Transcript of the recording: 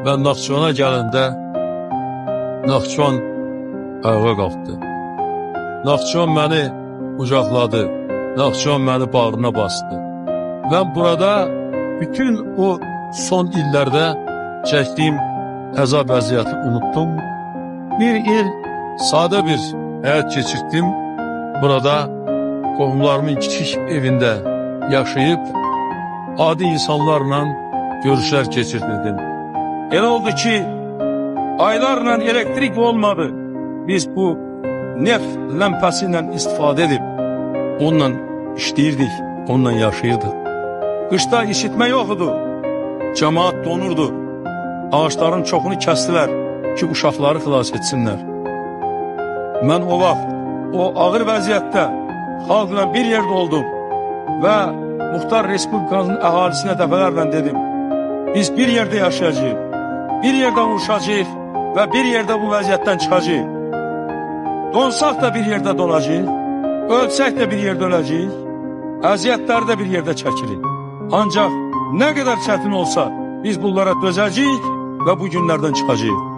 Və Naxçıvana gələndə Naxçıvan ayağa qalxdı. Naxçıvan məni qucaqladı. Naxçıvan məni bağrına bastı. Mən burada bütün o son illərdə çəkdiyim əzab əziyyəti unutdum. Bir il sadə bir həyat keçirtdim. Burada qohumlarımın kiçik evində yaşayıb adi insanlarla görüşlər keçirdirdim. Elə oldu ki, aylarla elektrik olmadı. Biz bu neft ləmpəsi ilə istifadə edib onunla işləyirdik, onunla yaşayırdıq. Qışda isitmə yox idi. Cemaat donurdu. Ağaçların çoxunu kəsdilər ki, uşaqları xilas etsinlər. Mən o vaxt, o ağır vəziyyətdə xalqla bir yerdə oldum və Muxtar Respublikanın əhalisinə dəfələrlə dedim. Biz bir yerdə yaşayacağıq, bir yerdə vuruşacağıq və bir yerdə bu vəziyyətdən çıxacağıq. Donsaq da bir yerdə donacağıq, ölsək də bir yerdə öləcəyik, əziyyətləri də bir yerdə çəkirik. Ancaq nə qədər çətin olsa biz bunlara dözəcəyik və bu günlərdən çıxacağıq.